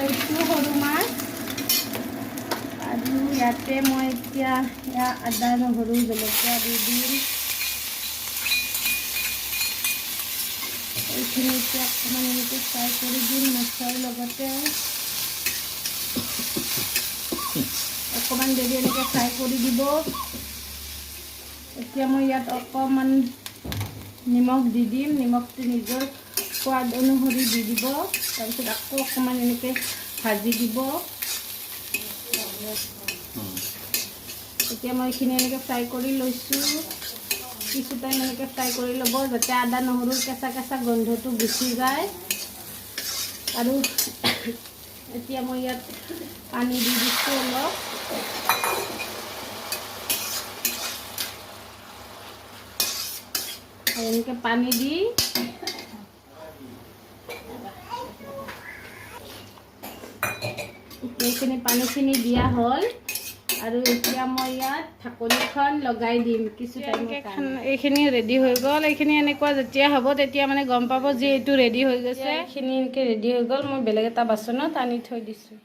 লৈছোঁ সৰু মাছ। আৰু ইয়াতে মই এতিয়া আদা, নহৰু, জলকীয়া দি দিম। এইখিনি এতিয়া অকণমান এনেকৈ ফ্ৰাই কৰি দিম মাছৰ লগতে। অকণমান দেৰি এনেকৈ ফ্ৰাই কৰি দিব। এতিয়া মই ইয়াত অকণমান নিমখ দি দিম। নিমখটো নিজৰ সোৱাদ অনুসৰি দি দিব। তাৰপিছত আকৌ অকণমান এনেকৈ ভাজি দিব। এতিয়া মই এইখিনি এনেকৈ ফ্ৰাই কৰি লৈছোঁ। কিছু টাইম এনেকৈ ফ্ৰাই কৰি ল'ব, যাতে আদা নহৰুৰ কেঁচা কেঁচা গোন্ধটো গুচি যায়। আৰু এতিয়া মই ইয়াত পানী দি দিছোঁ অলপ। আৰু এনেকৈ পানী দি এইখিনি পানীখিনি দিয়া হ'ল। আৰু এতিয়া মই ইয়াত ঢাকনিখন লগাই দিম কিছু টাইমৰ। এইখিনি ৰেডি হৈ গ'ল। এইখিনি এনেকুৱা যেতিয়া হ'ব, তেতিয়া মানে গম পাব যে এইটো ৰেডি হৈ গৈছে। এইখিনি এনেকৈ ৰেডি হৈ গ'ল। মই বেলেগ এটা বাচনত আনি থৈ দিছোঁ।